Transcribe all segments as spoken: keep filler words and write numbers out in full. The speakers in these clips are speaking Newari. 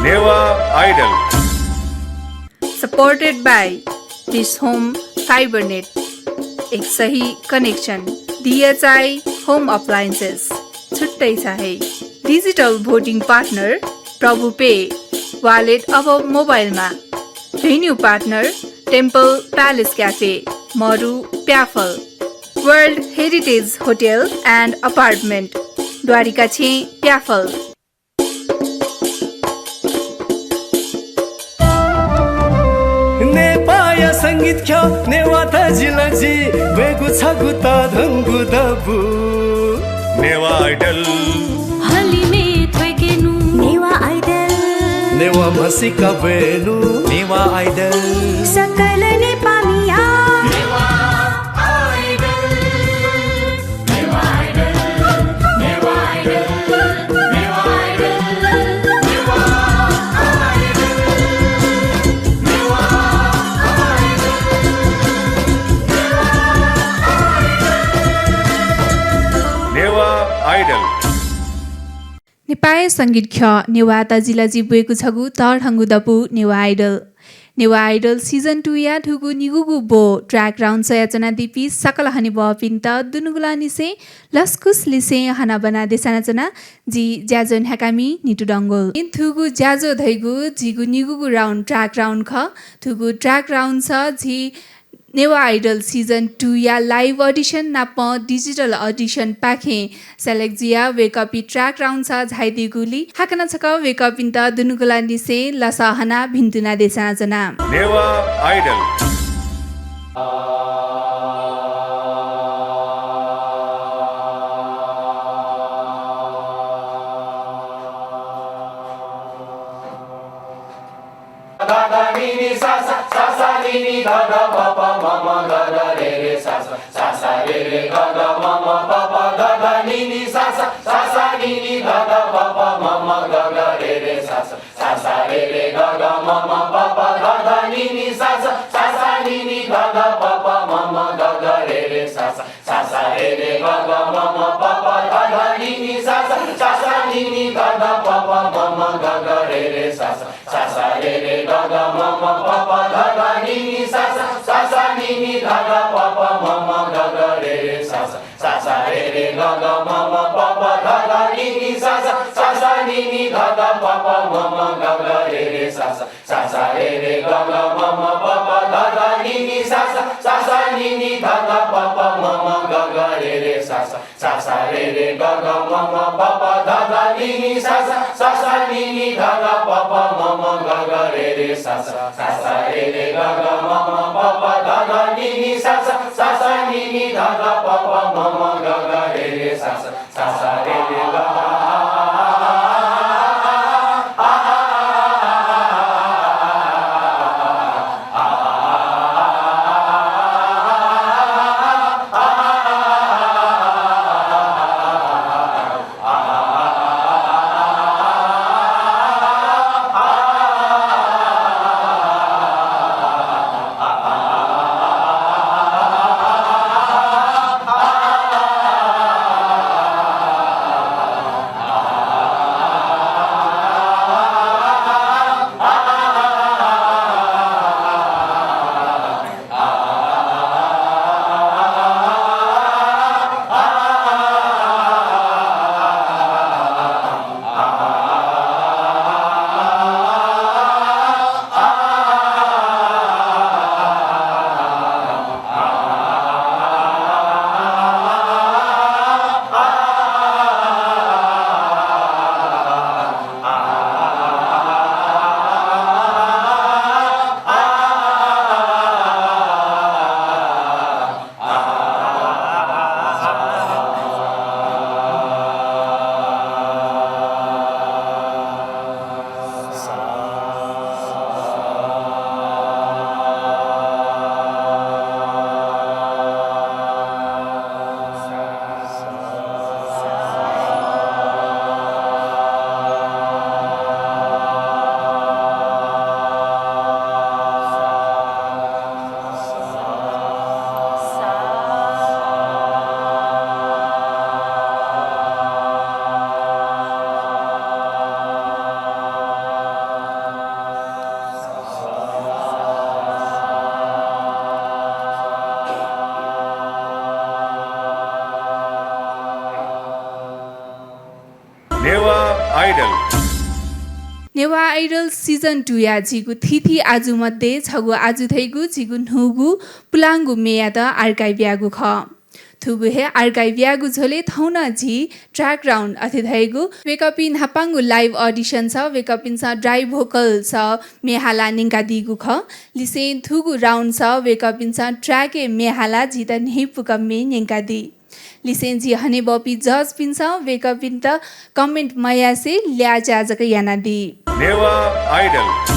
Newah Idol। Supported by Dish Home Fibernet, एक सही connection। DHI Home Appliances, छुट्टै छ है। Digital voting partner प्रभु पे, wallet अब मोबाइलमा। Venue partner Temple Palace Cafe, मरु प्याफल। World Heritage Hotel and Apartment, Dwarika छेँ प्याफल। नेपाःया संगीत ख्यः नेवाः तजिलजि ब्वयेगु छगू तःधंगु दबू। नेवाः Idol। हलिमय् थ्वय्केनु। नेवाः Idol। नेवाः म्हसीका ब्वयेनु। नेवाः Idol। सकल नेपाःमिया। नेवाः Idol। नेपाःया संगीत ख्यः नेवाः तजिलजि ब्वयेगु छगू तःधंगु दबू नेवाः Idol। नेवाः Idol season two या थुगु निगूगु ब्व track round स्वयाच्वनादीपिं सकल हनेबहःपिन्त दुनुगलंनिसें लसकुस लिसें हनाबना देछानाच्वना, जि ज्याझ्वः न्ह्याकामि नितु डंगोल। थुगु ज्याझ्वः धइगु झीगु निगूगु round track round खः। थुगु track round छ झी नेवाः Idol season two या live audition नाप digital audition पाखें select जुयाः वय्कःपिं track round छ झायादीगुलिं हाकनं छकः वय्कःपिन्त दुनुगलंनिसें लसः हनाः भिन्तुना देछानाच्वना। नेवाः Idol। नेवाः आइडल season two या झीगु थीथी आजु मध्ये छगू आजु धइगु झीगु न्हूगु पुलांगु म्येयात archive याःगु खः। थुगु हे archive याःगु झ्वलय् थौं नं झी track round अथे धइगु वय्कःपिं न्हापांगु live audition सः वय्कःपिन्सं dry vocal सः म्ये हालाः न्यंकादीगु खः। लिसें थुगु round सः वय्कःपिन्सं track-य् म्ये हालाः झीत न्ह्यइपुक म्ये न्यंकादी। लिसें झी हनेबहःपिं judge-पिन्सं वय्कःपिन्त comment मयासें ल्याःचाः जक यानादी। नेवाः आइडल।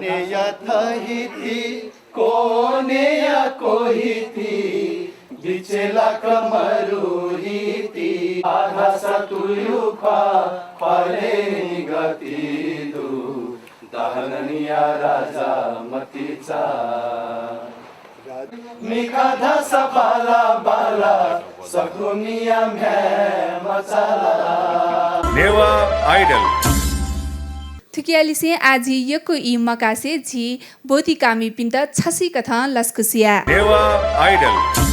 नेया थहिति कोनेया कोहिति बिचेला कमरुहिति आधा सतुयु ख्वा ख्वाले निगति दु दहननिया राजा मतिचा। मिखा धासा बाला बाला सकुनिया म्ह्याय् मचाला। नेवाः आइडल। थुकिया लिसें आः झी यक्व ई मकासे झी ब्वतिकामिपिन्त छसिकथं लसकुस या। नेवाः आइडल।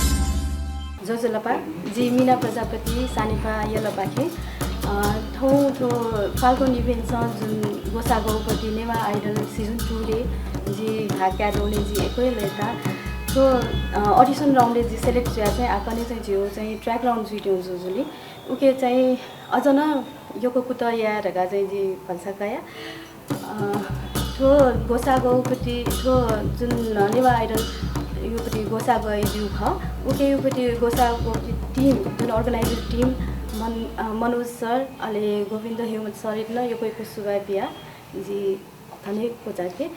ज्वजलपा, जि मिना प्रजापति सानिपा यलपाखे। अ, थौं थ्व Falcon Events-ं जुन ग्वसाः ग्वःपति नेवाः आइडल season two-य् जि भाग काये दौले जि यक्व हे लय्ताः। थ्व, अ, audition round-य् जि select जुया चाहिँ आः कन्हय् चाहिँ झीगु चाहिँ track round जुइत्यंगु जुजुलि। उके चाहिँ अझ नं यक्व कुतः याये धकाः चाहिँ जि भलसा कया। अ, थ्व ग्वसाः ग्वःपति, थ्व जुन नेवाः आइडल युपति ग्वसाः ग्वयादीगु खः, उके युपति ग्वसाः ग्वःपति team, जुन organizer team मन-, अ, मनोज सर, अले गोविन्द हेमन्त सरयात नं यक्व यक्व सुभाय् बिया जि थन हे क्वचाय्के, अ,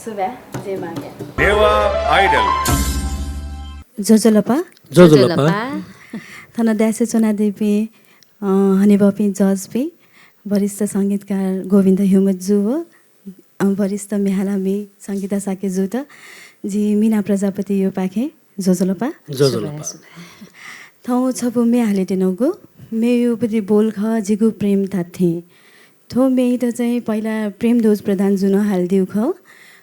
सुभाय्, जय मां काय्। नेवाः आइडल। ज्वजलपा। ज्वजलपा। थन dais-य् च्वनादीपिं अ, हनेबहःपिं judge-पिं, वरिष्ठ संगीतकार गोविन्द ह्युमत जु व, अ, वरिष्ठ म्ये हालामि संगीता शाक्य जुत जि मिना प्रजापतियापाखें ज्वजलपा। ज्वजलपा। थौं छपु म्ये हालेत्यनागु, म्येयापति बोल खः जिगु प्रेम धात्थें। थ्व म्येयात चाहिँ पहिला प्रेमध्वज प्रधान जुं हालादीगु खः।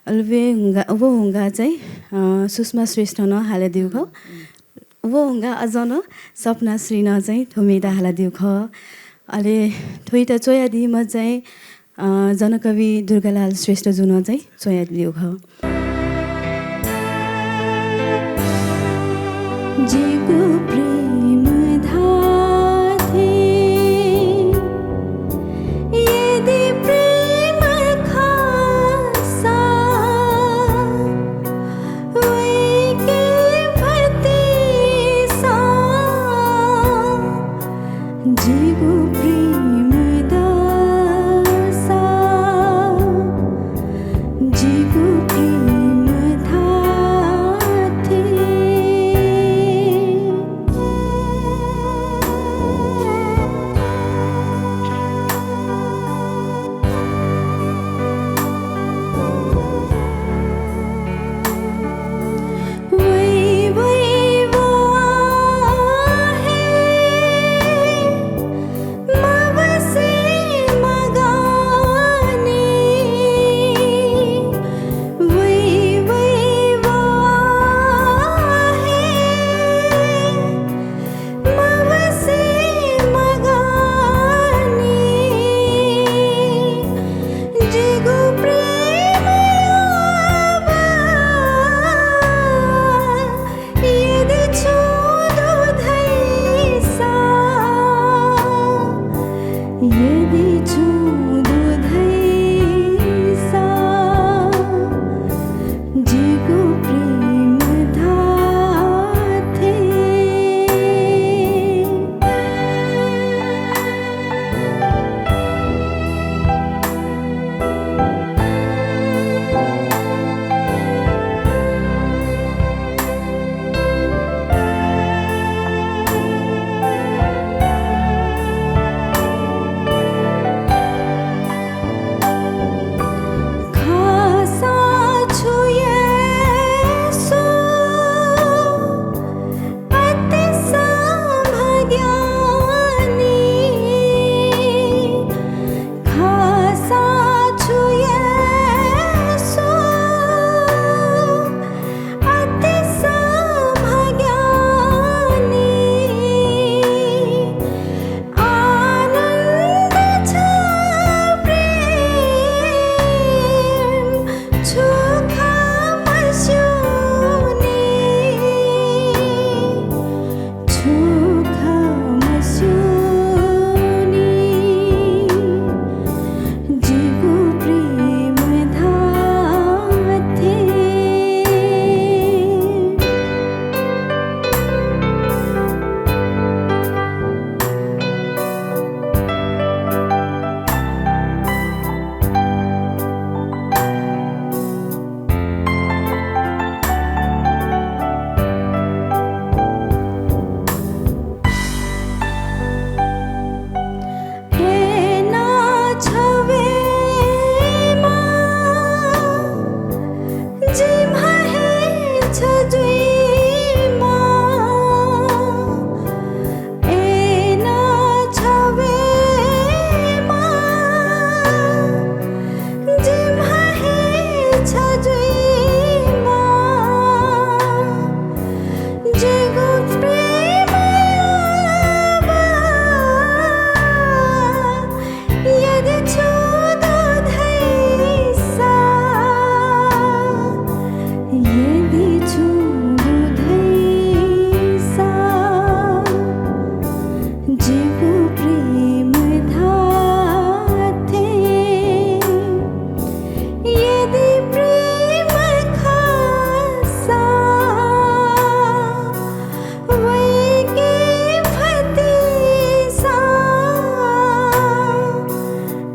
अले व हुंगा, व हुंगा चाहिँ, अ, सुषमा श्रेष्ठं हालादीगु खः। व हुंगा अझ नं सपना श्रीं चाहिँ थ्व म्येयात हालादीगु खः। अले थ्वयात च्वयादीम्ह चाहिँ, अ, जनकवि दुर्गालाल श्रेष्ठ जुं चाहिँ च्वयादीगु खः। जिगु प्रेम धात्थें यदि प्रेम खःसा वय्के भतिचा जिगु प्रेम दसा, जिगु प्रेम धात्थें।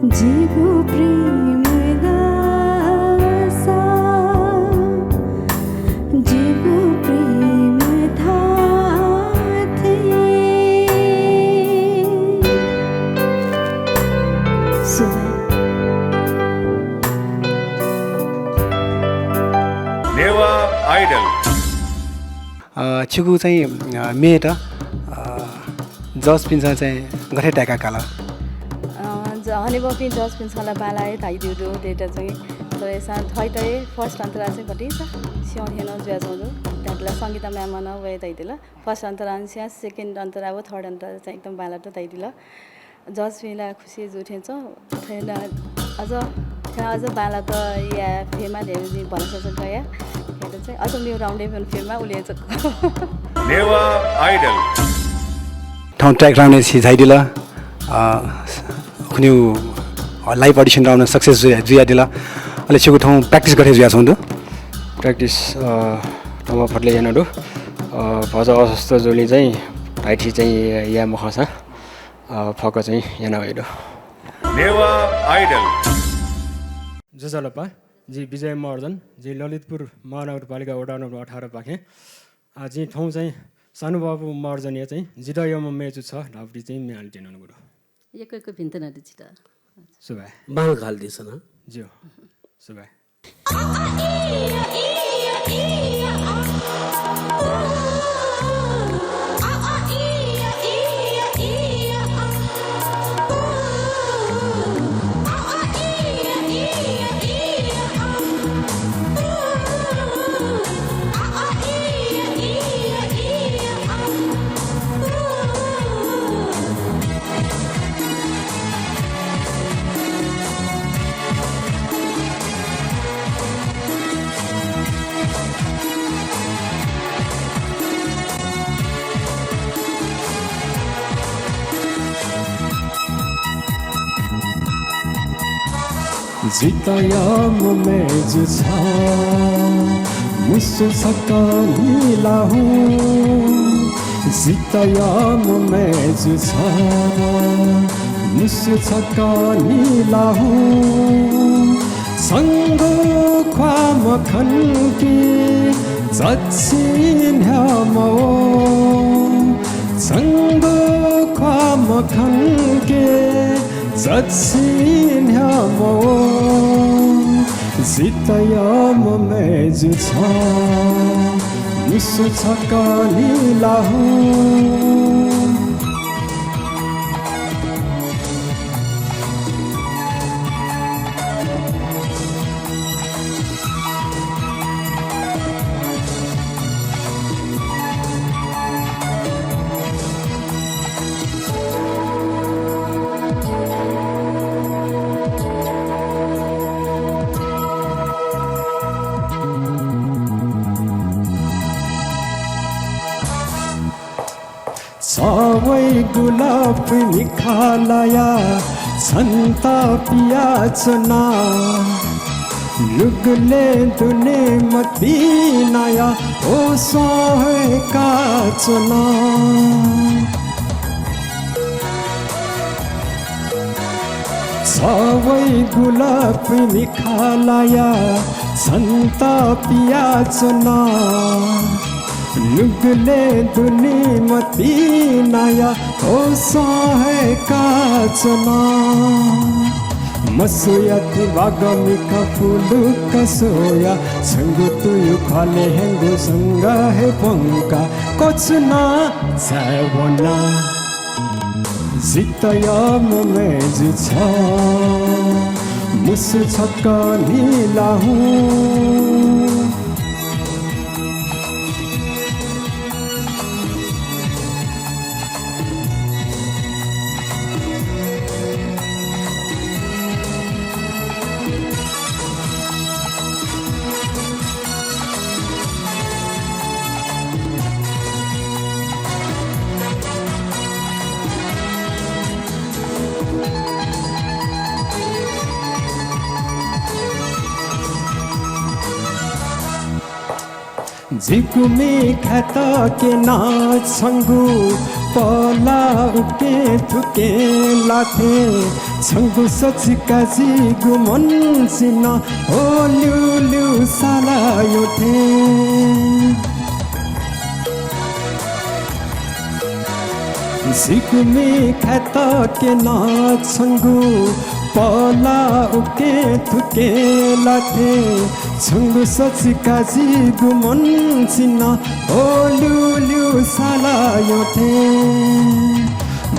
जिगु प्रेम दासा, जिगु प्रेम धात्थें। सुभाय्। नेवाः Idol। अ, छिगु चाहिँ, अ, म्येत, अ, judge पिन्सं चाहिँ गथे ताय्‌का काल? अ, ज-, हनेबहःपिं judge पिन्सं ला बांलाः हे धयादीगु दु, दय्‌त चाहिँ। तर अय्‌सां थःत हे first अन्तरा चाहिँ भतिचा स्यं थें नं जुयाच्वंगु दु। धायेत ला संगीता ma'am नं वये धयादिल। First अन्तरा निसें second अन्तरा व third अन्तरा चाहिँ एकदम बांलात धयादिल। Judge पिं ला खुसी जू थें च्वं। अथे नं अझ, थन अझ बांलाक याये फयेमा धयागु जिं भलसा च्वं कया। अय्‌त चाहिँ अझ मेगु round-य् ब्यूगु फयेमा उलि जक। नेवाः Idol। थौं track round-य् छि झायादिल। अ, उखुन्हु live audition round success जुया-, जुयादिल। अले छिगु थौं practice गथे जुयाच्वंगु दु? Practice, अ, थौं फतले यानागु दु। अ, भचा अस्वस्थ जूलिं चाहिँ धाइथी चाहिँ याये मखंसा, अ, फक्व चाहिँ याना वयागु दु। नेवाः Idol। ज्वजलपा, जि विजय महर्जन, जि ललितपुर महानगरपालिका वडा नम्बर अठार पाखें। आ, जिं थौं चाहिँ सानुबाबु महर्जनया चाहिँ जितः यःम्ह मय्‌जु छ धाःगु चाहिँ म्ये हालादियागु दु। यक्व यक्व भिंतुना दु छितः। सुभाय्। बांलाक हालादिसँ नं। ज्यू। सुभाय्। जितः यःम्ह मय्‌जु छ, मुसु छकः निला हुँ। जितः यःम्ह मय्‌जु छ, मुसु छकः निला हुँ। छंगु ख्वाः मखंके चच्छि न्ह्याम्ह व। छंगु ख्वाः मखंके चच्छि न्ह्याम्ह व। जितः यःम्ह मय्‌जु छ, मुसु छकः निला हुँ। छवइ गुलाब मिखा लाया छन्त पियाच्वना। नुगलय् दुने मतिनाया होसं हय्‌काच्वना। छवइ गुलाब मिखा लाया छन्त पियाच्वना। नुगलय् दुने मतिनाया होसं हय्‌काच्वना। मसुया तिबागः मिखा फुलुक्क स्वया छंगु तुयु ख्वालय् ह्यंगु संग हे प्वंका क्वछुना झाये वना। जितः यःम्ह मय्‌जु छ, मुसु छकः निला हुँ। जिगु मिखाय् तक्यना छंगु पला उकें थुकें लाथें छंगु सचिकाजिगु मन चिन हो ल्यूल्यू सालायो थें। जिगु मिखाय् तके नं छंगु पला उके थुके ला थें। छंगु सचिकाजिगु मन चिन हो ल्यूल्यू सालायो थें।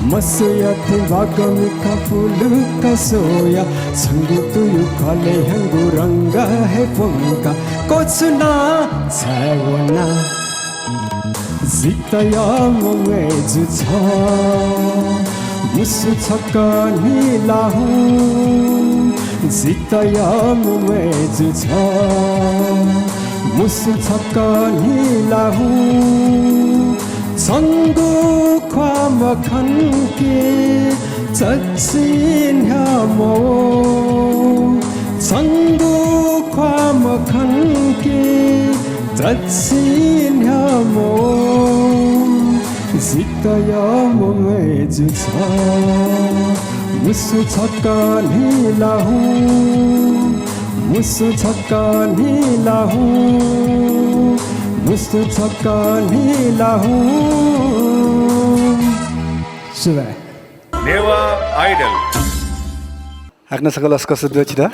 मसुया थें बागमिखा पुलुका सोया। छंगु तुयु ख्वालय् ह्यंगु रंग हे प्वंका क्वछुना छाय् वना। जितया ममय्जु छ मुसु छक न्हिला हुँ। जितया ममय्जु छ मुसु छक न्हिला हुँ। छंगु ख्वाः मखंके चच्छि न्ह्यः मवः। छंगु ख्वाः मखंके चच्छि न्ह्यः मवः। जितया ममय्जु छ मुसु छक न्हिला हुँ। मुसु छक न्हिला हुँ। मुसु छक न्हिला हुँ। सुभाय्। नेवाः आइडल। हाकनं सकल लसकुस दु छितः।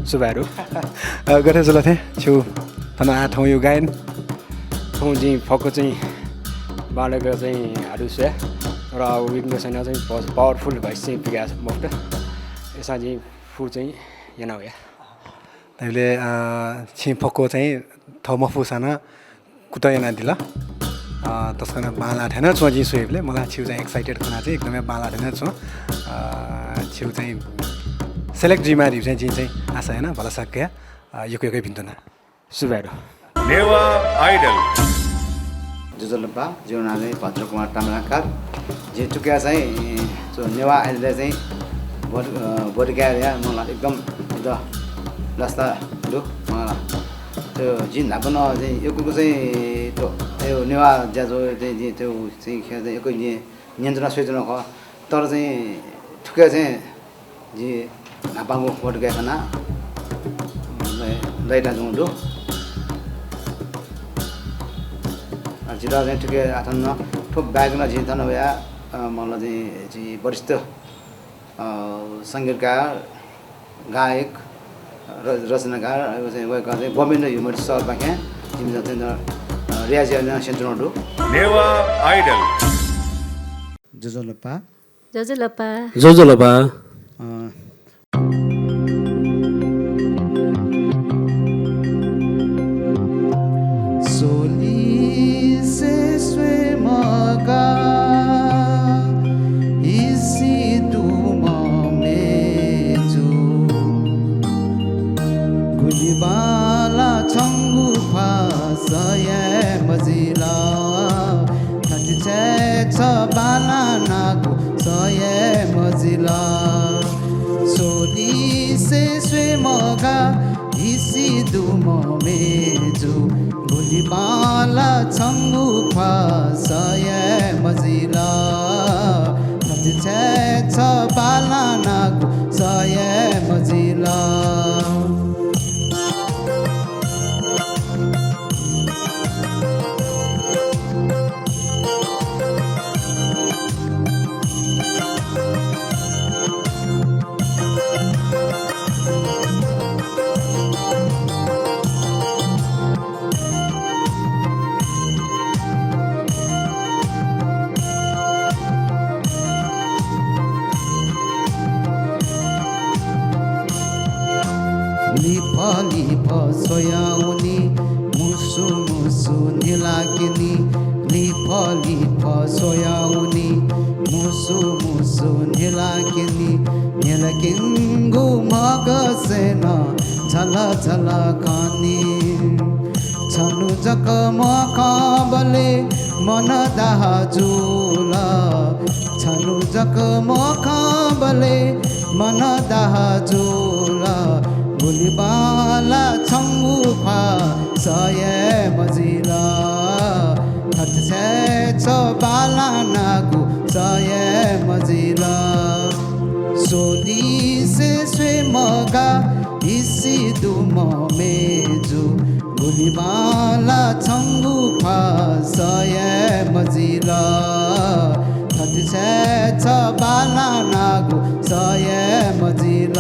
सुभाय् दु। अ, गथे जुल थें छु थन आः थौंयु गायन? थौं जिं फक्व चाहिँ बांलाक चाहिँ हाडु स्वया। र विघ्नेश अय्‌नं चाहिँ प-, powerful voice चाहिँ पिकाः मफुत। अय्‌सां जिं फुक्क चाहिँ याना वया। धाइबलय्, अ, छिं फक्व चाहिँ थः मफुसां नं कुतः यानादिल। अ, तसकं बांलाः थें नं च्वं जिं स्वयेबलय्। मला छिगु चाहिँ excited खनाः चाहिँ एकदमै बांलाः थें नं च्वं। अ, छिगु चाहिँ select जुइमा धइगु चाहिँ जिं चाहिँ आशा याना। भलसा कया, अ, यक्व यक्व भिन्तुना। सुभाय् दु। नेवाः आइडल। ज्वजलपा, जिगु नां चाहिँ भद्रकुमार ताम्राकार। जिं थुकिया चाहिँ, अ, नेवाः आइडलय् चाहिँ vote, अ, vote कयाः मला एकदम द लसता दु मला। त्यो जिं न्हापा नं चाहिँ यक्व चाहिँ त्यो, त्यो नेवाः ज्याझ्वः चाहिँ जिं त्यो चाहिँ खेल चाहिँ यक्व जिं न्यनाच्वना स्वयाच्वना खः। तर चाहिँ थुकिया चाहिँ जि न्हापांगु vote कया खना लय्, लय्‌ताच्वंगु दु। अ, जितः चाहिँ थुकिया आः थन थ्व बाहेक नं जिं थन वया, अ, मला चाहिँ जि वरिष्ठ, अ, संगीतकार, गायक, र-, रचनाकार, अ, चाहिँ वय्‌कः चाहिँ गोविन्द युमति सरपाखें जिमिसं चाहिँ, अ, रियाज याना स्यनाच्वनागु दु। नेवाः आइडल। ज्वजलपा। ज्वजलपा। ज्वजलपा। अँ। सोलिसे स्वये मगाः, हिसि दुम्ह मय्जु। गुलि बांलाः छंगु ख्वाः सये मजिल। थथे छय् छ बांलानागु सये मजिल। सोलिसे स्वये मगाः, हिसि दुम्ह मय्जु। गुलि बांलाः छंगु ख्वाः सये मजिल। थथे छय् छ बांलानागु सये मजिल। लिफः लिफः स्वयावनी, मुसु मुसु न्हिलाक्यनी। लिफः लिफः स्वयावनी, मुसु मुसु न्हिलाक्यनी। न्हिलाक्यंगु म्हगसय् नं झल झल खनी। छन्हु जक मखंबलय् मन दाह जुल। छन्हु जक मखंबलय् मन दाह जुल। गुलि बांलाः छंगु ख्वाः सये मजिल। थथे छय् छ बांलानागु सये मजिल। सो मगा हिसि दुम्ह मेजु, गुलि बांला छंगु ख्वाः सये मजिल। थथे छय् छ बांलानागु सये मजिल।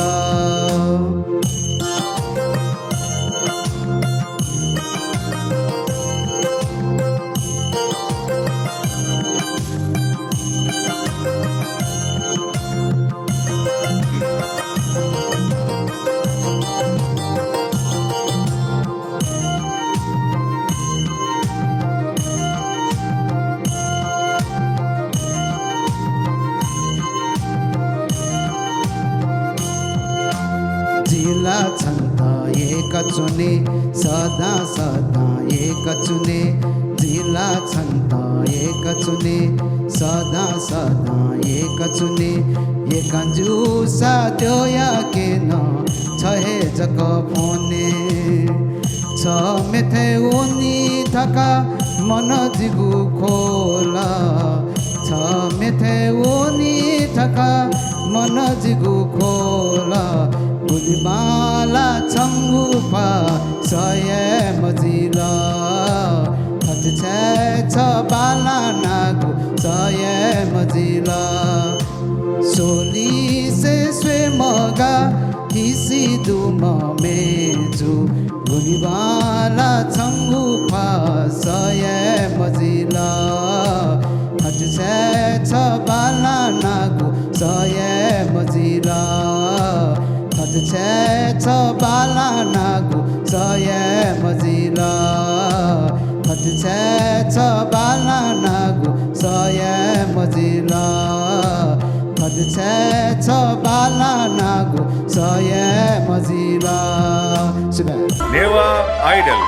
जिं ला छन्त यय्‌काच्वने, सदां सदां यय्‌काच्वने। जिं ला छन्त यय्‌काच्वने, सदां सदां यय्‌काच्वने। यय्‌कां जूसा द्यः याके नं छ हे जक फ्वने। छ मेथय् वनी धकाः मन जिगु ख्वल। छ मेथय् वनी धकाः मन जिगु ख्वल। गुलि बांला छंगु ख्वाः सये मजिल। थथे छय् छ बांलानागु सये मजिल। सोलिसे स्वये मगा हिसि दुम्ह मेजु, गुलि बांला छंगु ख्वाः सये मजिल। थथे छय् छ बांलानागु सये मजिल। थथे छय् छ बांलानागु सये मजिल। थथे छय् छ बांलानागु सये मजिल। थथे छय् छ बांलानागु सये मजिल। सुभाय्। नेवाः आइडल।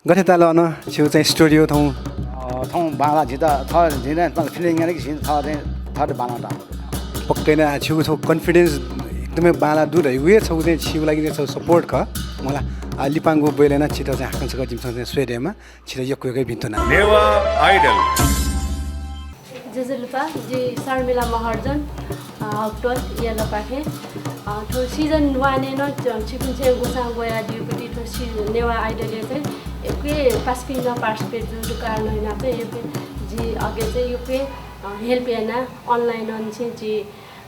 गथे ताल अन छिगु चाहिँ स्टुडियो थौं? अ, थौं बांला झीत थः झीत थः फिलिङ याना कि झीत थः चाहिँ थः बांला ताल। पक्कै नं छिगु छगू कन्फिडेन्स एकदमै बांला दु धइगु हे छगू चाहिँ छिगु लागि चाहिँ छगू सपोर्ट खः। मला, आ, लिपांगु ब्वय्‌लय् नं छित चाहिँ हाकनं छकः जिमिसं चाहिँ स्वये दयेमा, छित यक्व यक्व भिंतुना। नेवाः आइडल। ज्वजलपा, जि शर्मिला महर्जन, अ, हकटोल यलपाखें। अ, थ्व season one-य् नं च-, छिकपिन्सं ग्वसां ग्वयादीगुति थ्व सि-, नेवाः आइडलय् चाहिँ यक्व पासापिं नं participate जूगु कारणं यानाः चाहिँ यक्व जि अगे चाहिँ यक्व, अ, help याना online-निसें जि,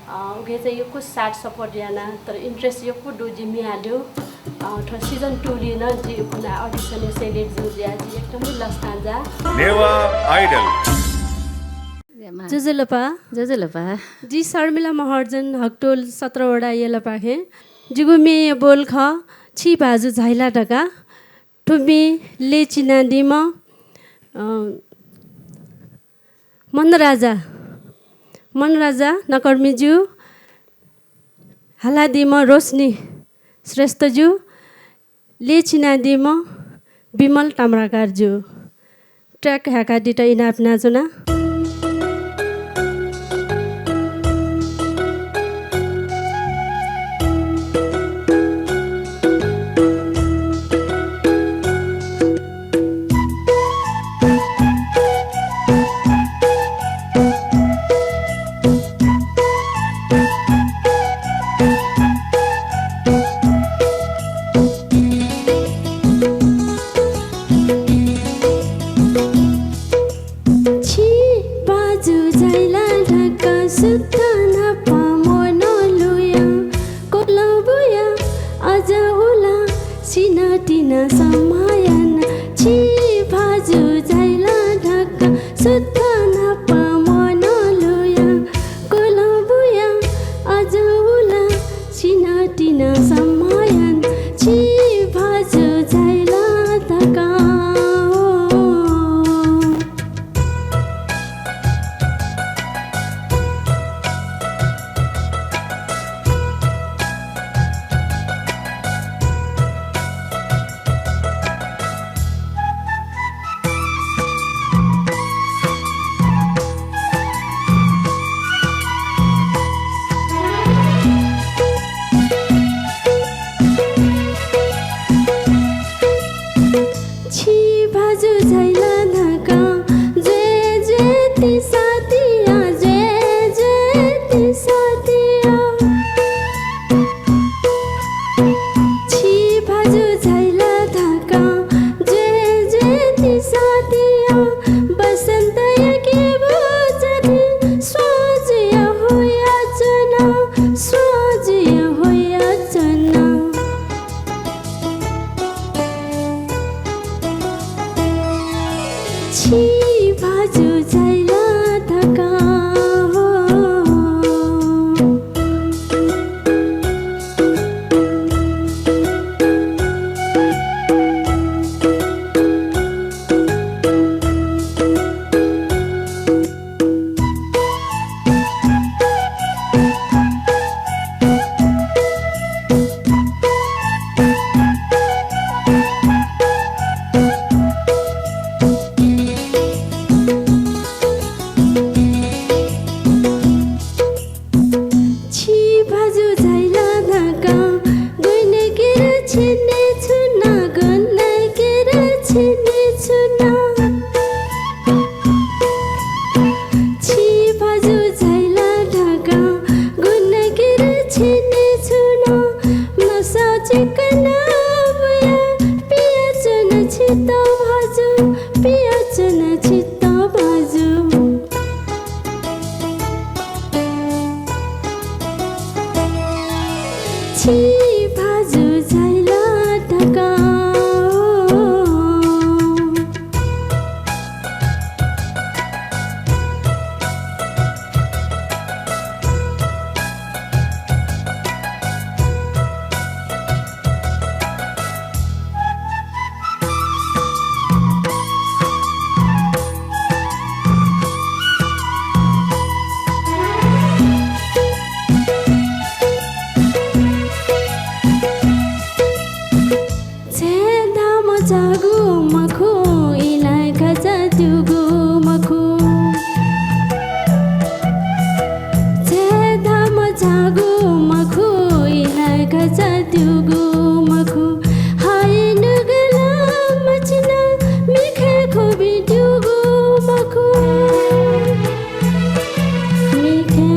अ, उके चाहिँ यक्व साथ support याना, तर interest यक्व दु जि म्ये हालेगु। अ, थ्व season two-लि नं जि उखुन्हु audition-य् select जू जुयाः जि एकदमै लसतां जा। नेवाः आइडल। ज्वजलपा। ज्वजलपा। जि शर्मिला महर्जन, हकटोल सत्र वडा यलपाखें। जिगु म्येया बोल खः, छि भाजु झाइला धकाः। थुमि लय् चिनादीम्ह, अ, मनराजा, मनराजा नकर्मीज्यू, हालादीम्ह रोशनी श्रेष्ठज्यू, लय् चिनादीम्ह विमल ताम्राकारज्यू। Track हाय्‌कादीत इनाप यानाच्वना। छि भाजु झाइला धकाः सुथ न्हापां मनलुया क्वलबुया अझ उला सिनातिना सम्हायन। छि भाजु झाइला धकाः सुथ न्हापां मनलुया क्वलबुया अझ उला सिनातिना सम्हायन। छि भाजु झाइला धकाः। छि भाजु झाइला धकाः। छेँ धामो झागु मखु, इलाका जातुगु मखु। छेँ धामो झागु मखु, इलाका जातुगु मखु। हाइ नुगला मचिना, मिखे खुबी दुगु मखु। मिखे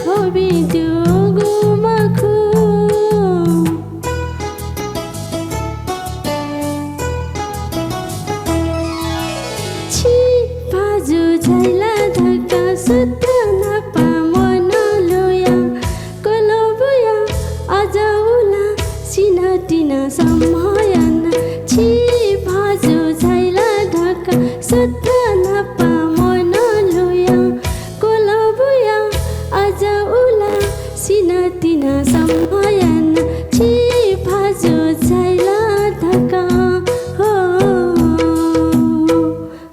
खुबी दुगु मखु। छि भाजु झाइला धकाः सुथ नापा मनलुया। कोलबुया अझ उला सिनातिना सम्हयाना। छि भाजु झाइला धकाः सुथ नापा मनलुया। कोलबुया अझ उला सिनातिना सम्हयाना। छि भाजु झाइला धकाः हो।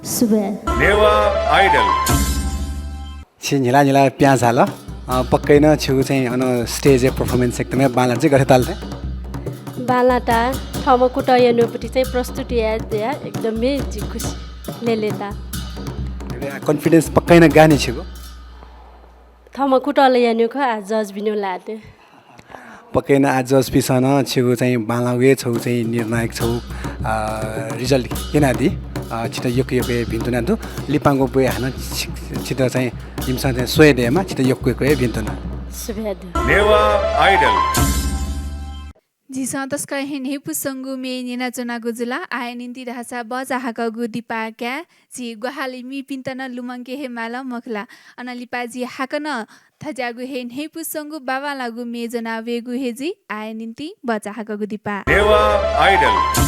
सुभाय्। नेवाः Idol। छि न्हिला न्हिला पिहां झाल। अ, पक्कै नं छिगु चाहिँ अन stage-य् performance एकदमै बांलाः चाहिँ गथे ताल चाहिँ? बांलाः ताः, थःम्हं कुतः यनुपति चाहिँ प्रस्तुति याये, याये एकदमै जि खुसी लेले ताः। अले आ confidence पक्कै नं गाने छिगु? थःम्हं कुतः ला यनु खः, आ judge बिनु लाते। पक्कै नं आ judge पिसं नं छिगु चाहिँ बांलाःगु हे छगू चाहिँ निर्णायक छगू, अ, result क्यनादी। अ, छित यक्व यक्व हे भिन्तुना दु। लिपांगु ब्वय् हानं छि-, छित चाहिँ जिमिसं चाहिँ स्वये दयेमा, छित यक्व यक्व हे भिन्तुना। सुभाय् दु। नेवाः Idol। झीसं तसकं हे न्ह्यइपुसे च्वंगु म्ये न्यनाच्वनागु जुल। आः निंतिं धाःसा बचाहाकःगु दिपा काय् झी ग्वाहालि मीपिन्त नं लुमंके हे माल मखु ला। अनं लिपा झी हाकनं थज्याःगु हे न्ह्यइपुसे च्वंगु बांबांलाःगु म्ये ज्वना वयेगु हे जुइ। आः निंतिं बचाहाकःगु दिपा। नेवाः Idol।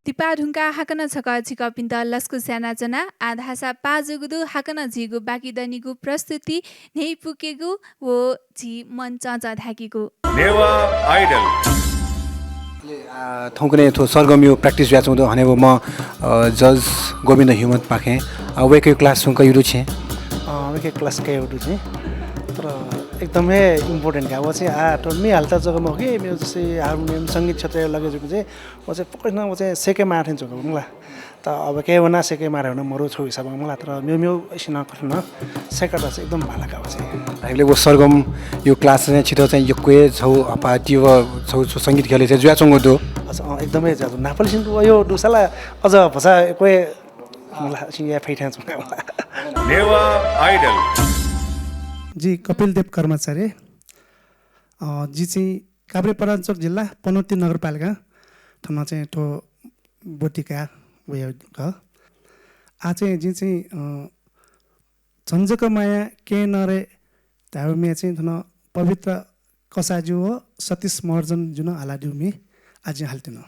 दिपा धुंकाः हाकनं छकः छिकपिन्त लसकुस यानाच्वना। आः धाःसा पाः जूगु दु, हाकनं झीगु बाकी दनिगु प्रस्तुति न्ह्यइपुकेगु व झी मन चंचं धाय्केगु। नेवाः Idol। अले, आ, थौंकन्हय् थ्व सरगमया practice जुयाच्वंगु दु। हनेबहःम्ह, अ, judge गोविन्द हिमतपाखें, अ, वय्कःया class छुं कयागु दु छिं? अ, वय्कःया class कयागु दु छिं। तर एकदम हे important का। व चाहिँ, आ, थ्व म्ये हालेत जक मखु कि, मेगु जस्तै हार्मोनियम, संगीत क्षेत्रया लगे जूगु चाहिँ, व चाहिँ पक्कै नं व चाहिँ सेके माः थें च्वंगु मला। त अब कय् वना सेके माः धइगु नं मरु छगू हिसाबं मला, तर मेगु मेगु इसिनं कथं नं सेकत चाहिँ एकदम बांलाः का व चाहिँ। धायेबलय् व सरगमया class चाहिँ छित चाहिँ यक्व हे छगू हपाः तीव्र छगू संगीत ख्यलय् चाहिँ जुयाच्वंगु दु। अच्छा, अँ, एकदमै जुयाच्वंगु। न्हापालिसें दु, अयो दुसा ला अझ भचा यक्व हे मला, सिंया फैथाय् च्वंगु मला। नेवाः Idol। जि कपिल देव कर्माचार्य। अँ, जि चाहिँ काभ्रेपलाञ्चोक जिल्ला पनौती नगरपालिका थन चाहिँ थ्व ब्वति काय् वया खः। आः चाहिँ जिं चाहिँ, अ, झन्झक माया केहें नं रे धायेगु म्ये चाहिँ थन पवित्र कसाःजु व सतीश महर्जनजुं हालादीगु म्ये आः जिं हालेत्यना।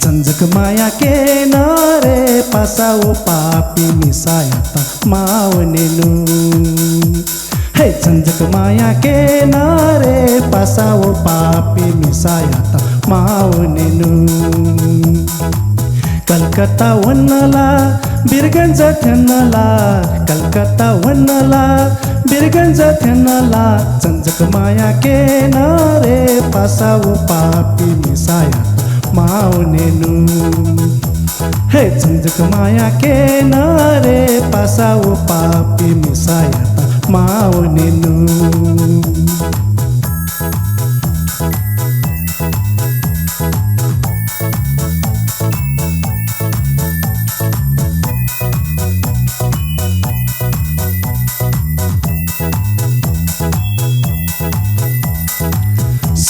झन्झक माया केहें नं रे पासा व पापी मिसायात माः वनेनु। हे झन्झक माया केहें नं रे पासा व पापी मिसायात माः वनेनु। कलकत्ता वन ला, वीरगञ्ज थ्यन ला, कलकत्ता वन ला, वीरगञ्ज थ्यन ला, झन्झक माया केहें नं रे पासा व पापी मिसायात माः वनेनु। हे झन्झक माया केहें नं रे पासा व पापी मिसायात माः वनेनु।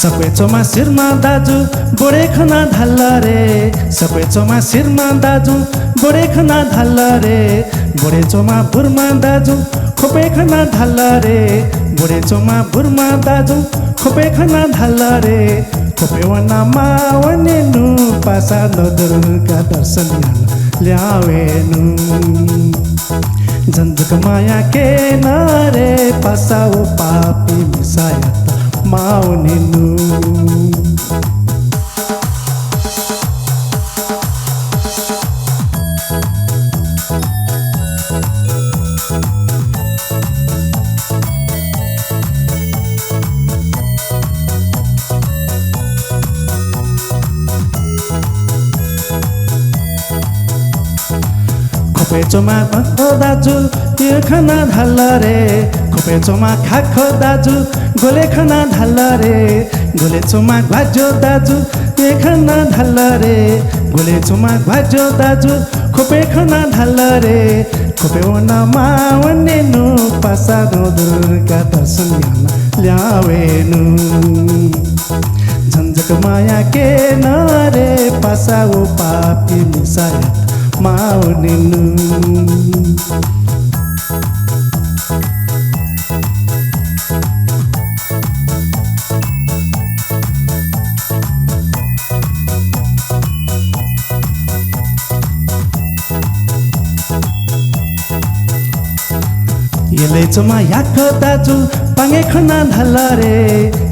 सकवेच्वंम्ह सिरमा दाजु बोडे खना धाल रे, सकवेच्वंम्ह सिरमा दाजु बोडे खना धाल रे, बोडे च्वंम्ह बुर्मा दाजु ख्वपय् खना धाल रे, बोडे च्वंम्ह बुर्मा दाजु ख्वपय् खना धाल रे, ख्वपय् वना मावनेनु पासा नदुर्गा दर्शन याना ल्यावेनु। झन्झक माया केन रे पासा व पापी मिसायात मावनेनु। ख्वपय् च्वंम्ह खाख दाजु ये खना धाल रे, ख्वपय् च्वंम्ह खाख दाजु ग्वले खना धाल रे, ग्वले च्वंम्ह ग्वाज्यो दाजु ये खना धाल रे, ग्वले च्वंम्ह ग्वाज्यो दाजु ख्वपय् खना धाल रे, ख्वपय् वना मावनेनु पासा नदुर्गा दर्शन याना ल्यावेनु। झन्झक माया केन रे पासा व पापी मिसायात मावनेनु। यलय् च्वंम्ह याक दाजु पांगे खना धाल रे,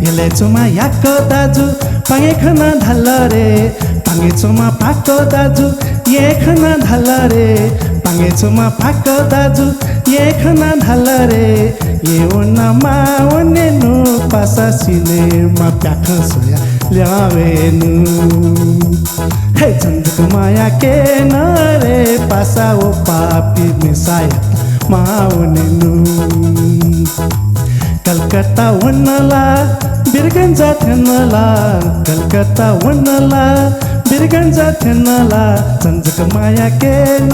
यलय् च्वंम्ह याक दाजु पांगे खना धाल रे, पांगे च्वंम्ह पाक दाजु ये खना धाल रे, पांगे च्वंम्ह पाक दाजु ये खना धाल रे, ये वना मावनेनु पासा सिनेमा प्याखं स्वया ल्यावेनु। हे झन्झक माया केन रे पासा व पापी मिसायात मावनेनु। कलकत्ता वन ला, वीरगञ्ज थ्यन ला, कलकत्ता वन ला, वीरगञ्ज थ्यन ला, झन्झक माया केन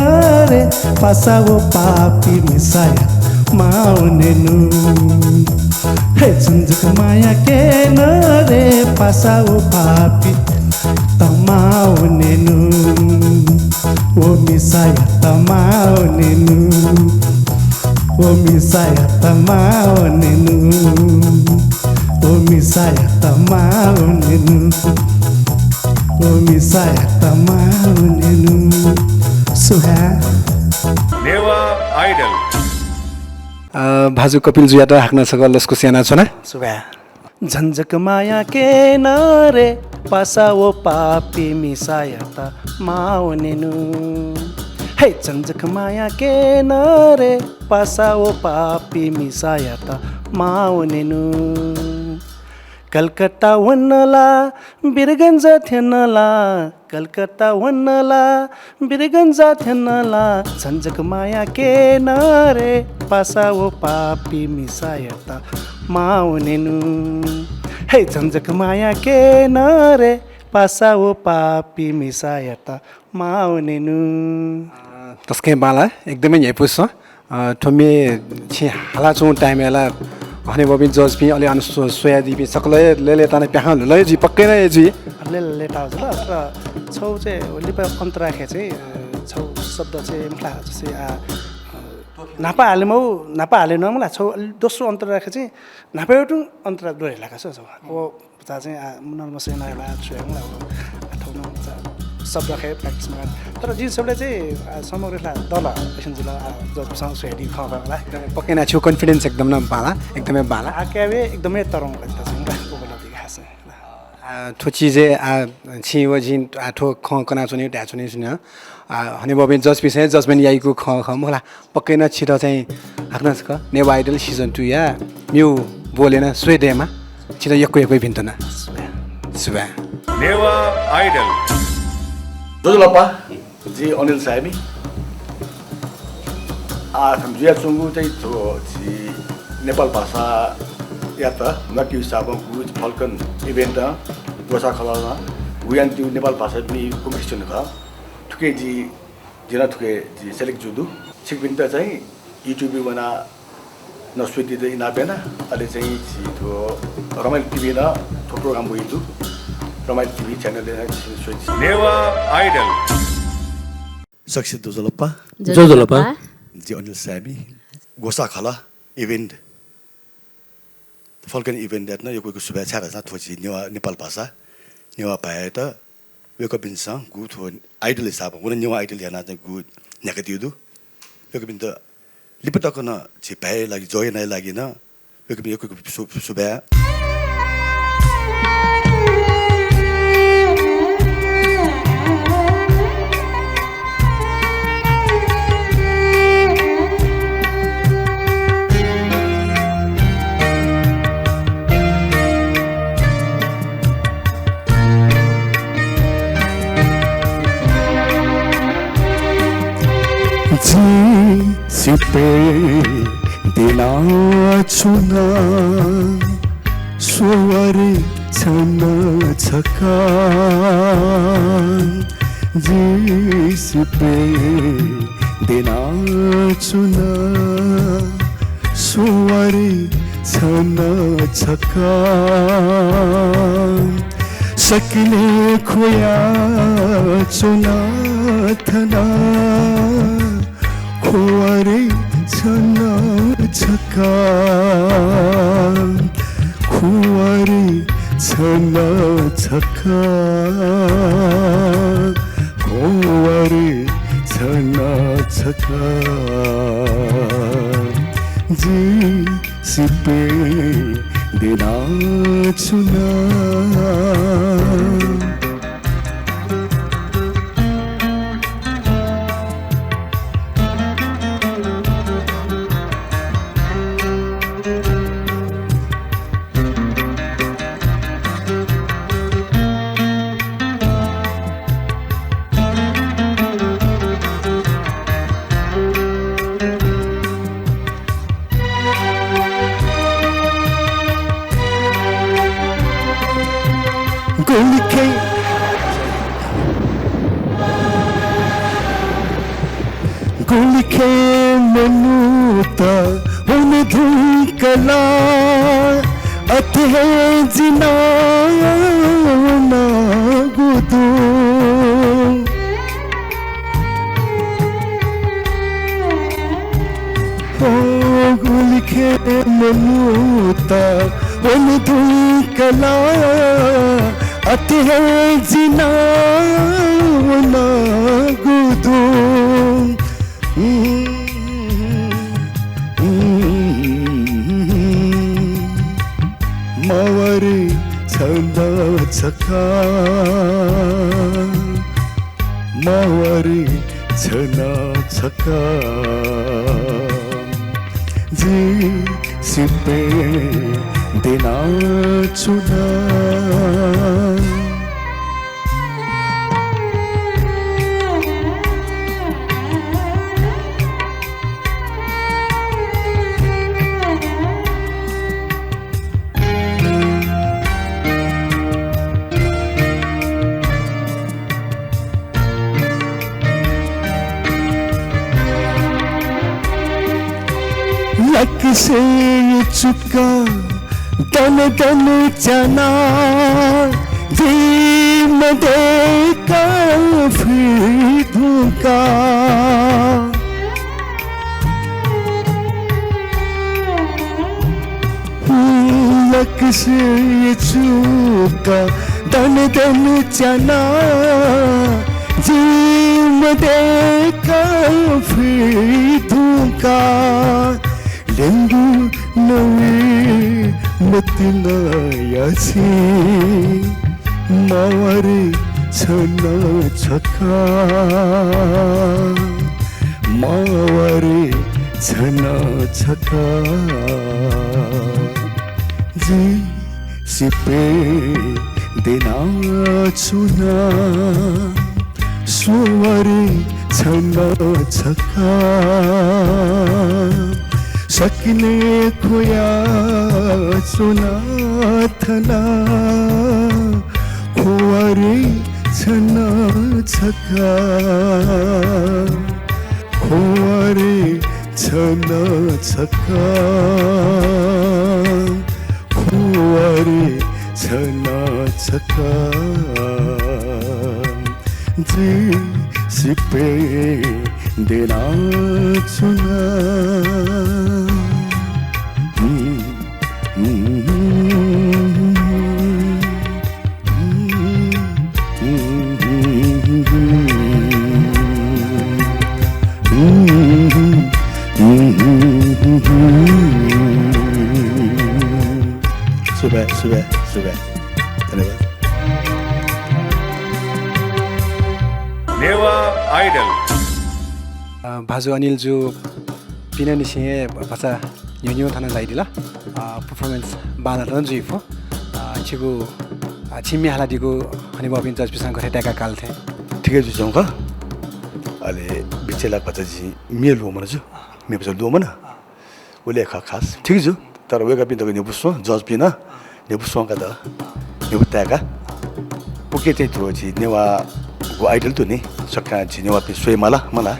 रे पासा व पापी मिसायात मावनेनु। हे झन्झक माया केन रे पासा व पापी त मावनेनु। ओ मिसायात मावनेनु। ओ मिसायात मावनेनु। ओ मिसायात मावनेनु। ओ मिसायात मावनेनु। सुहा। नेवाः Idol। अ, भाजु कपिल जुयात हाकनं छकः लसकुस यानाच्वना। सुभाय्। झन्झक माया केन रे पासा व पापी मिसायात मावनेनु। हे झन्झक माया केन रे पासा व पापी मिसायात मावनेनु। कलकत्ता वन ला, वीरगञ्ज थ्यन ला, कलकत्ता वन ला, वीरगञ्ज थ्यन ला, झन्झक माया केन रे पासा व पापी मिसायात मावनेनु। हे झन्झक माया केन रे पासा व पापी मिसायात मावनेनु। अ, तसकं बांला, एकदमै न्ह्यइपुसे च्वं। अ, थ्व म्ये छिं हालाच्वंगु time-य् ला हनेबहःपिं judge-पिं अले अन स्व-, स्वयादीपिं सकल हे लय्‌लय्‌तां नं प्याखं ल्हुल्हु हे जुइ, पक्कै नं हे जुइ। लय्‌लय्‌ताः जुल, तर छगू चाहिँ लिपा अन्तराखे चाहिँ, अ, छगू शब्द चाहिँ मखुला, जस्तै, आ, अ, न्हापा हालेमाउ, न्हापा हाले नं मखुला, छगू अलिक दोस्रो अन्तराखे चाहिँ न्हापायागु तुं अन्तरा द्वः हे लाका छ, छगू। व भचा चाहिँ, आ, नर्मस याना होला, छु याना होला, आ, थौं नं भचा शब्द खय् practice मगान। तर जिं सबले चाहिँ, आ, समग्र ला दल, अइसन जुल, आ, जजपिसं स्वयादी खँ खः ला। एकदमै पक्कै नं छु confidence एकदम नं बांला, एकदमै बांला। आ, क्याबे एकदमै तरंग लगता चाहिँ, उपलब्धि खास। आ, थ्व चिजय्, आ, छिं व जिं, आ, थ्व खँ कनाच्वनी, धायेच्वनी सुनां। आ, हनेबहःपिं judge-पिसं हे judgement याइगु खँ खः मखुला। पक्कै नं छितः चाहिँ हाकनं छकः नेवाः Idol season two-या म्यू ब्वलय् नं स्वये दयेमा। छितः यक्व यक्व भिंतुना। सुभाय्। सुभाय्। नेवाः Idol। ज्वजलपा, जि अनिल साय्मि। आ, थन जुयाच्वंगु चाहिँ थ्व झी नेपाल भाषायात न्वाकेगु हिसाबं गुगु Falcon event-ं ग्वसाः खलः नं गुयान्तिउ नेपाल भाषा म्ये competition खः। थुके जि जिं नं थुके जि select जू दु। छिकपिन्त चाहिँ YouTube-य् वनाः नं स्वयादीत इनाप याना, अले चाहिँ झी थ्व रमाइलो टिभीं नं थ्व program वइ दु। रमाइलो टिभी channel-य् स्वइच्छा। नेवाः Idol। सकसित ज्वजलपा। ज्वजलपा। ज्वजलपा। जि अनिल साय्मि। ग्वसाः खलः event, Falcon event-यात नं यक्व यक्व सुभाय्, छाय्धाःसा थ्व झी नेवाः, नेपाल भाषा, नेवाः भाय्‌यात वय्कःपिन्सं गु थ्व Idol हिसाबं व नं नेवाः Idol यानाः चाहिँ गु न्ह्याकादीगु दु। वय्कःपिन्त लिपा तक नं झी भाय्‌या लागि, जः यानाया लागि नं वय्कःपिन्त यक्व यक्व सु-, सुभाय्। जिं सिपय् द्यनाच्वना, स्ववारे छन छकः। जिं सिपय् द्यनाच्वना, स्ववारे छन छकः। सकलें ख्वयाच्वना थन, ख्ववारे छन छकः, ख्ववारे छन छकः, ख्ववारे छन छकः। जिं सिपय् द्यनाच्वना। गुलिखे, गुलिखे मनूत वने धुंकल, अथे हे जिं नं वनागु दु। हो गुलिखे मनूत वने धुंकल, अथे हे जिं नं वनागु दु। मावरि छन छकः, मावरि छन छकः, जिं सिपय् द्यनाच्वना। लकसय् चुक दन दन च्याना, जिं मदय्क फुइ धुंकाः। लकसय् चुक दन दन च्याना, जिं मदय्क फुइ धुंकाः। ल्यंगु नवय् मतिनाया छेँ, मावरि छन छकः, मावरि छन छकः। जिं सिपय् द्यनाच्वना, स्ववारे छन छकः। सकलें ख्वयाच्वना थन, ख्ववारे छन छकः, ख्ववारे छन छकः। ख्ववारे छन छकः जि सिपय् देनाच्वना। सुभाय्, सुभाय्, सुभाय्। धन्यवाद। नेवाः Idol। अ, भाजु अनिल जु पिनेनिसें हे भचा न्ह्यः न्ह्यः थन झायादिल। अ, performance बांलाक नं जुइफु। अ, छिगु, अ, छिं म्ये हालादीगु हनेबहःपिं judge-पिन्सं गथे ताय्‌का काल थें। ठिकै जु च्वंक। अले बिचय् ला भचा जिं म्ये ल्वःमन जु। म्ये भचा ल्वःमन। उलि खः खास। ठीक जु। तर वय्‌कःपिं दक्व न्ह्यब्वु स्वं, judge-पिं नं न्ह्यब्वु स्वंकाः न्ह्यब्वु ताय्‌काः। उकिं थ्व झी नेवाःगु Idol दु नि, सकतां झी नेवाःपिं स्वयेमाल, मला।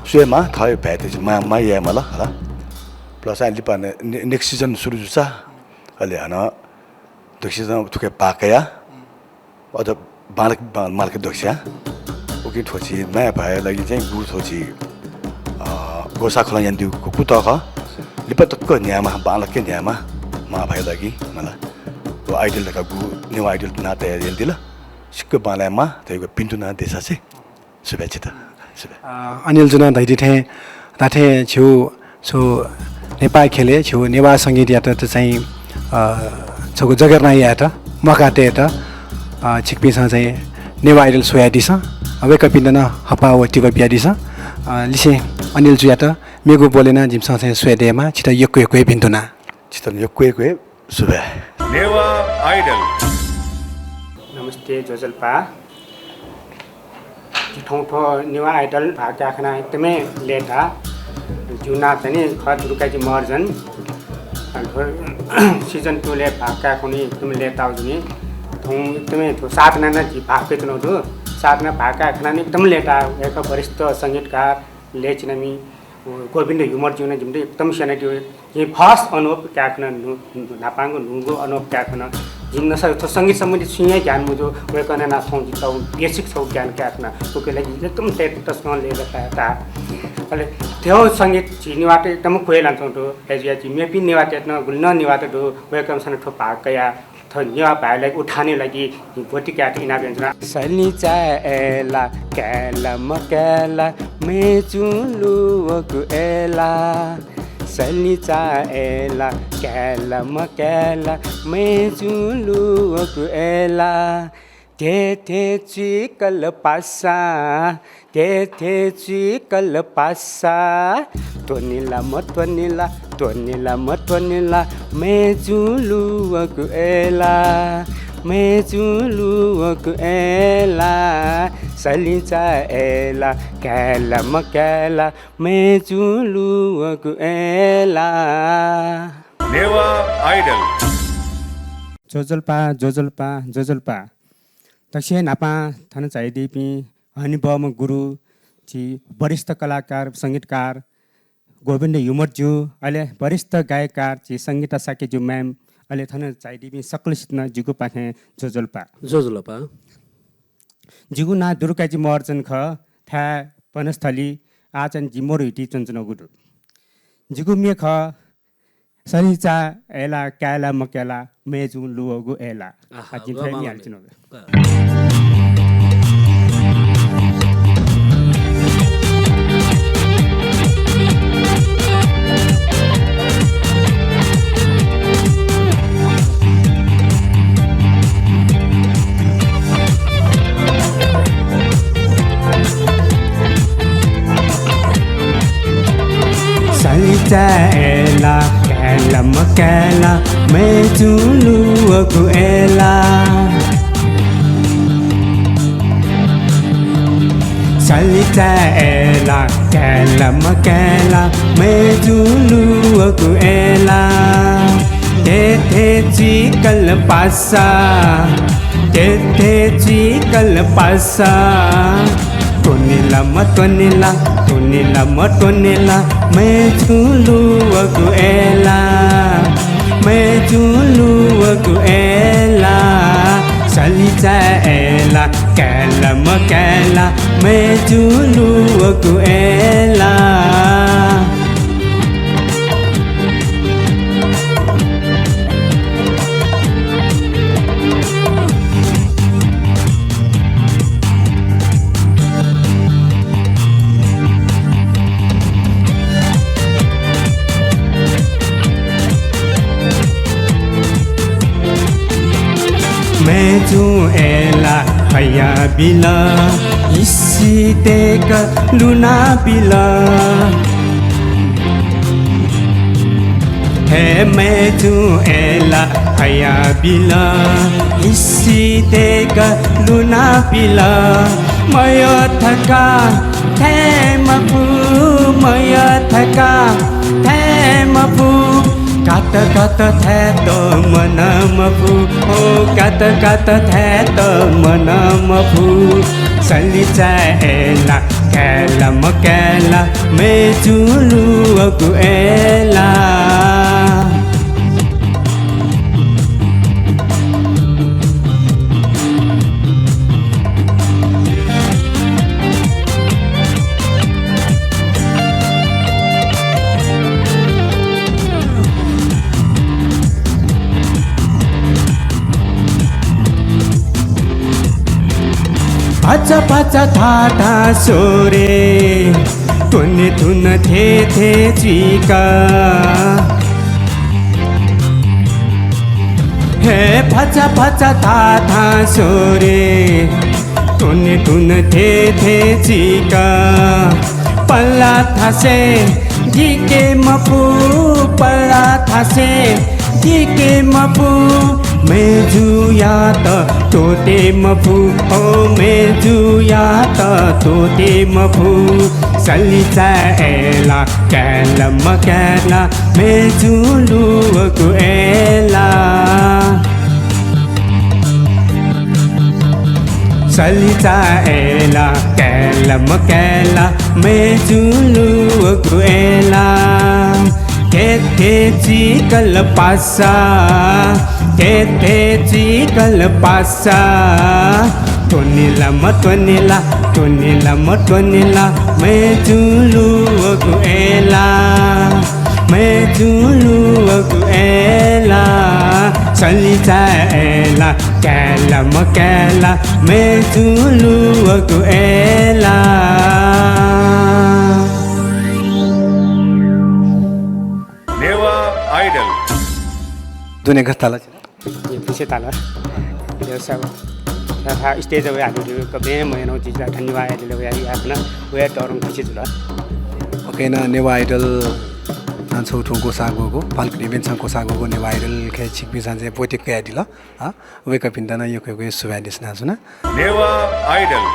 स्वयेमाः, थःगु भाय्‌यात झी माया, माया यायेमाल, हला। Plus आः लिपा ने-, ने-, next season सुरु जूसा, अले हानं दक्वसिनं थुकी भाग कयाः अझ बांलाक, बां-, बांलाक दक्वसिया। उकिं थ्व झी मांभाय्‌या लागि चाहिँ गु थ्व झी, अ, ग्वसाः खलं यानादीगु कुतः खः। लिपा तक न्ह्यायेमाः, बांलाक न्ह्यायेमाः मांभाय्‌या लागि, मला। व Idol धकाः गु नेवाः Idol नां तयाः यानादिल। सिक्क बांलायेमाः धइगु भिन्तुना देछासें। सुभाय् छित। सुभाय्। अ, अनिल जुं धयादी थें, धात्थें छिगु छगू नेपाः ख्यलय् छिगु नेवाः संगीतयात त चाहिँ, अ, छगू जगेर्ना यायेत, म्वाका तयेत, अ, छिकपिन्सं चाहिँ नेवाः Idol स्वयादिसँ। अ, वय्‌कःपिन्त नं हःपाः व तिबः बियादिसँ। अ, लिसें अनिल जुयात मेगु ब्वलय् नं जिमिसं चाहिँ स्वये दयेमा, छित यक्व यक्व हे भिन्तुना। छित नं यक्व यक्व हे सुभाय्। नेवाः Idol। नमस्ते ज्वजलपा। जि थौं थ्व नेवाः Idol भाग कयाः खनाः एकदमै लय्‌ताः। जिगु नां चाहिँ नि खः दुरुकाजी महर्जन। अले थ्व season two-लय् भाग कयाः खनाः एकदमै लय्‌ताः जि नि। थौं एकदमै थ्व साधना नं जि भाग कयाच्वनागु दु। साधना भाग कयाः खनाः नि एकदमै लय्‌ताः। वय्‌कः वरिष्ठ संगीतकार, लय् चिनामि, गोविन्द ह्युमर्जुं नं जिमित एकदम स्यनादीगु। जिं first अनुभव कयाः खना न्हू-, न्हापांगु न्हूगु अनुभव कयाः खना। जिमि नसा थ्व संगीत सम्बन्धी छुं हे ज्ञान मजू, वय्‌कलं यानाः थौं जितः basic छगू ज्ञान कयाः खना। उकिया लागि एकदम तसकं लय्‌ताः। अले थ्व संगीत झी नेवाःत एकदम क्वय् लानाच्वंगु दु। अय्‌जुयाः झी मेपिं नेवाःतय्‌त नं गुलि नं नेवाःत दु, वय्‌कःपिन्सं थ्व भाग कयाः थ्व नेवाः भाय्‌या लागि उठानया लागि ब्वति कायेत इनाप यानाच्वना। सलिंचा अय्‌ला काय्‌ला मकाय्‌ला, मय्‌जुं लुवःगु अय्‌ला। सलिंचा अय्‌ला काय्‌ला मकाय्‌ला, मय्‌जुं लुवःगु अय्‌ला। थेथें चुइकल पासा, थेथें चुइकल पासा, त्वनेला मत्वनेला, त्वनेला मत्वनेला, मय्‌जुं लुवःगु अय्‌ला, मय्‌जुं लुवःगु अय्‌ला। सलिंचा अय्‌ला काय्‌ला मकाय्‌ला, मय्‌जुं लुवःगु अय्‌ला। नेवाः Idol। ज्वजलपा, ज्वजलपा, ज्वजलपा। दक्वसिनं न्हापां थन झायादीपिं हनेबहःम्ह गुरु, झी वरिष्ठ कलाकार, संगीतकार गोविन्द ह्युमर्जु, अले वरिष्ठ गायककार झी संगीता शाक्यजु ma'am, अले थन झायादीपिं सकलसित नं जिगुपाखें ज्वजलपा। ज्वजलपा। जिगु नां दुरुकाजी महर्जन खः, थाय् वनस्थली, आः चाहिँ जि मरु हिति च्वनाच्वनागु दु। जिगु म्ये खः, सलिंचा अय्‌ला काय्‌ला मकाय्‌ला, मय्‌जुं लुवःगु अय्‌ला। आहा, आ, जिं थ्व हे म्ये हालाच्वनागु। सलिंचा अय्‌ला काय्‌ला मकाय्‌ला, मय्‌जुं लुवःगु अय्‌ला। सलिंचा अय्‌ला काय्‌ला मकाय्‌ला, मय्‌जुं लुवःगु अय्‌ला। थेथें चुइकल पासा, थेथें चुइकल पासा, त्वनेला मत्वनेला, त्वनेला मत्वनेला, मय्‌जुं लुवःगु अय्‌ला, मय्‌जुं लुवःगु अय्‌ला। काय्‌ला मकाय्‌ला मय्‌जु लुवःगु अय्‌ला। मय्‌जुं अय्‌ला हयाबिल, हिसि तय्‌क लुनाबिल। हे मय्‌जुं अय्‌ला हयाबिल, हिसि तय्‌क लुनाबिल। मयः धकाः धाये मफु, मयः धकाः धाये मफु। कात कात धायेत मन मफु, ओ कात कात धायेत मन मफु। सलिचाय् अय्‌ला, काय्‌ला मकाय्‌ला, मय्‌जु लुवःगु अय्‌ला। भचा भचा धाधां स्वरे, त्वने धुन थेथे चीक। हे भचा भचा धाधां स्वरे, त्वने धुन थेथे चीक। पल्ला थासे दिके मफु, पल्ला थासे दिके मफु। मय्‌जुयात त्वःते मफु, ओ मय्‌जुयात त्वःते मफु। सलिचाय् अय्‌ला, काय्‌ला मकाय्‌ला, मय्‌जु लुवःगु अय्‌ला। सलिचाय् अय्‌ला, काय्‌ला मकाय्‌ला, मय्‌जु लुवःगु अय्‌ला। थेथे चीकल पासा, थेथे चीकल पासा। त्वनेला मत्वनेला, त्वनेला मत्वनेला, मय्‌जु लुवःगु अय्‌ला। मय्‌जु लुवःगु अय्‌ला, सलिचाय् अय्‌ला, काय्‌ला मकाय्‌ला, मय्‌जु लुवःगु अय्‌ला। नेवाः Idol। दुने गथे ताल? ए, खुसी ताल। यो सब, तथा stage वयाः हालिगु कबलें मयनं जितः धन्यवाद यायेगु याःगु याःगु खना, वया तःधंगु खुसी जुल। OK, न नेवाः Idol नां छगू थ्व ग्वसाः ग्वःगु, फाल्गुनी बेन्सां ग्वसाः ग्वःगु नेवाः Idol खँय् छिकपिन्सं चाहिँ ब्वति कयादिल। आ, वय्‌कःपिन्त नं यक्व यक्व सुभाय् देछानाच्वना। नेवाः Idol।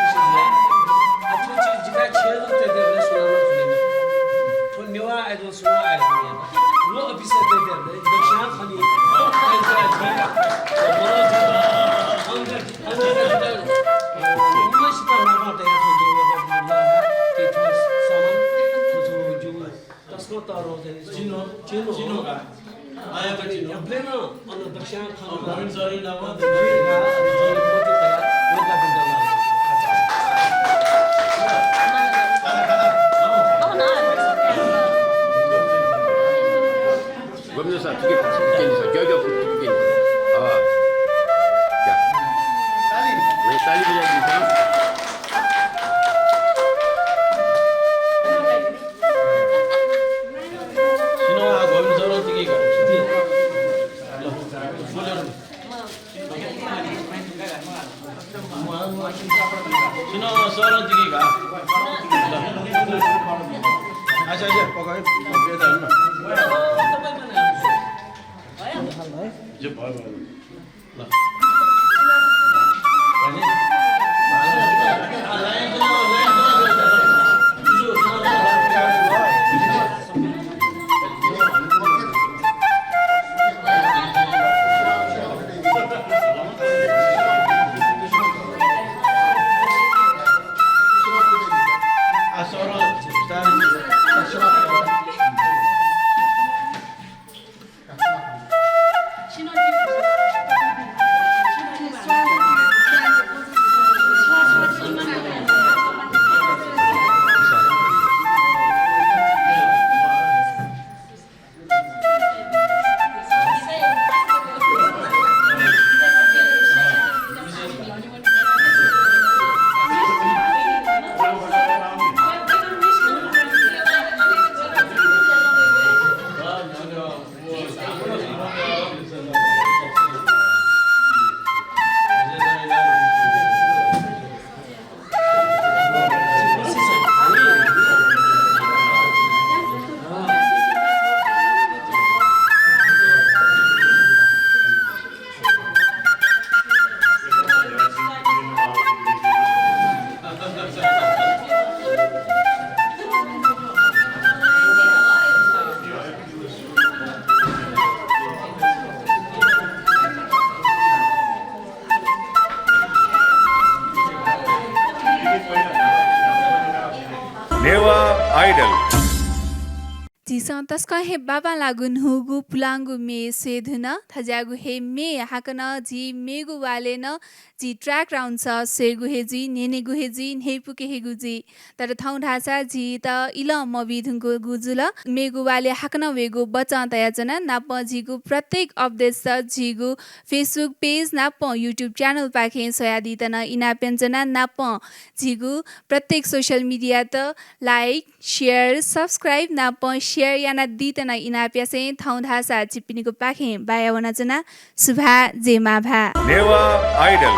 आ, थ्व चिज जिथाय् छेँ जक तयेत सुनानं थुनेमा। थ्व नेवाः Idol सुनां आयोजना यात। व अफिसय् तयेत दक्वस्यां खनी। अञ्जली, अञ्जली, अञ्जली, अ, उन्नाइस नापं तयार थ्व जिगु, अ, थ्व सामान, थ्व, थ्व जिगु तसकं तःधं चाहिँ चिनो, चिनो, चिनो का। मायाको चिनो। अबलें नं अन दक्वस्यां खँ अ, गोविन्द सरया नामं। गोविन्द सर, थुकी, थुकी केनी सर, ज्वः, ज्वः, थुकी केनी सर। अँ। क्या? नहीं, ताली बजाइदिनु सर। सिनेमा गोविन्द सरं तिकी का। ल, बोलेर। सिनेमा सरं तिकी का। ल। अच्छा, अच्छा, पकायो। पकायो त हैन। जे भयो, भयो। ल। नेवाः Idol। झीसं तसकं हे बांबांलाःगु न्हूगु पुलांगु म्ये स्वये धुन। थज्याःगु हे म्ये हाकनं झी मेगु वालय् नं झी track round स स्वयेगु हे जुइ, न्यनेगु हे जुइ, न्ह्यइपुके हेगु जुइ। तर थौं धाःसा झीत इलं मबी धुंकूगु जुल। मेगु वालय् हाकनं वयेगु बचं तयाच्वना। नापं झीगु प्रत्येक update स झीगु Facebook page नापं YouTube channel पाखें स्वयादीत नं इनाप यानाच्वना। नापं झीगु प्रत्येक social media त like, share, subscribe नापं share यानादीत नं इनाप यासें थौं धाःसा छिकपिनिगु पाखें बाया वनाच्वना। सुभाय्, जय मांभाय्। Newah Idol।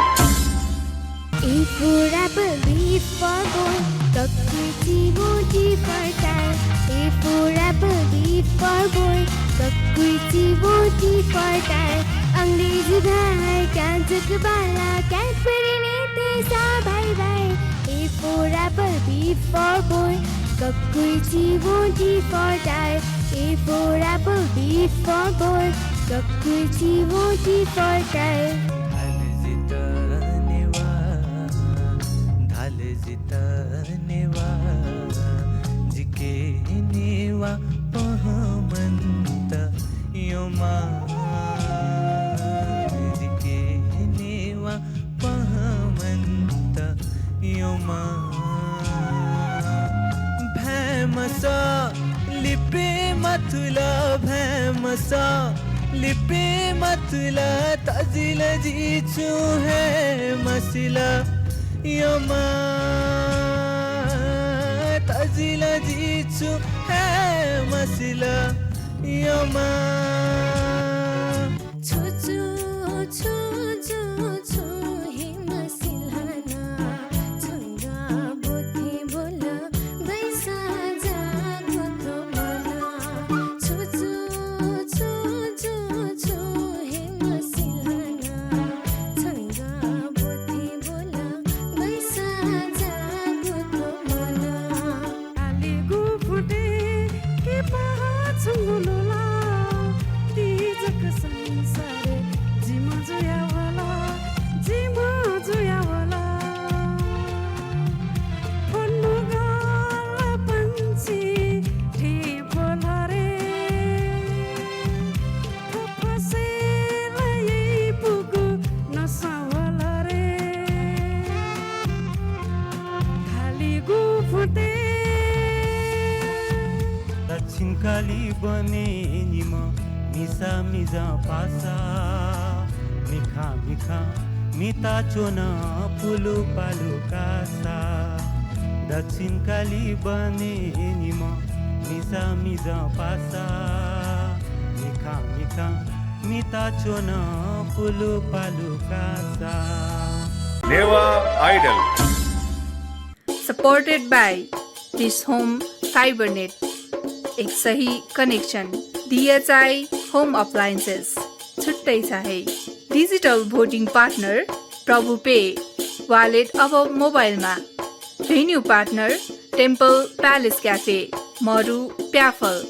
A for apple, B for boy, कक्कुइ ची वं T for tie। A for apple, B for boy, कक्कुइ ची वं T for tie। अंग्रेजी भाय्, कांचक बाला, Cadbury नयेत्यंसा भाय् भाय्। A for apple, B for boy, कक्कुइ ची वं T for tie। A for apple, B for boy, कक्कुइ ची वं T for tie। धाल जितः नेवाः, धाल जितः नेवाः, जिके नेवाःपं मन्त यःम्ह। जिके नेवाःपं मन्त यःम्ह। भ्यामस लिपे मतुल, भ्यामस लिपे मतुल, तजिल जि छुं हे मसिल यःम्ह। तजिल जि छुं हे मसिल यःम्ह। छु छु छु छु छु हे मसिल ना, छंगा बोथे बोल बैसा जागो थो मला। छु छु छु छु छु हे मसिल ना, छंगा बोथे बोल बैसा दक्षिण काली बने निम्ह मिसा मिजं पासा, मिखा मिखा मिता च्वन पुलु पालु कासा। दक्षिण काली बने निम्ह मिसा मिजं पासा, मिखा मिखा मिता च्वन पुलु पालु कासा। Newah Idol। Supported by This Home Fibernet, एक सही connection। DHI Home Appliances, छुट्टै छ है। Digital voting partner प्रभु पे, wallet अब मोबाइलमा। Venue partner Temple Palace Cafe, मरु प्याफल।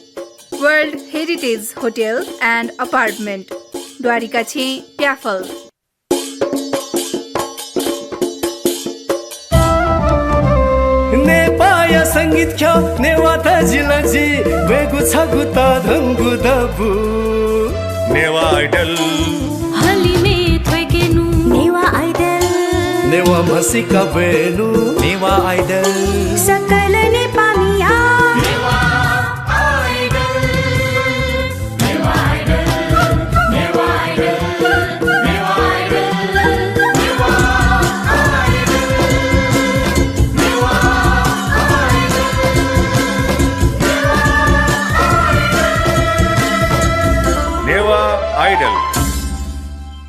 World Heritage Hotel and Apartment, Dwarika छेँ प्याफल। नेपाःया संगीत ख्यः, नेवाः तजिलजि, वयेगु छगू तःधंगु दबू। नेवाः Idol। हलिमय् थ्वय्केनु। नेवाः Idol। नेवाः म्हसीका ब्वयेनु। नेवाः Idol। सकल नेपाःमिया। नेवाः Idol।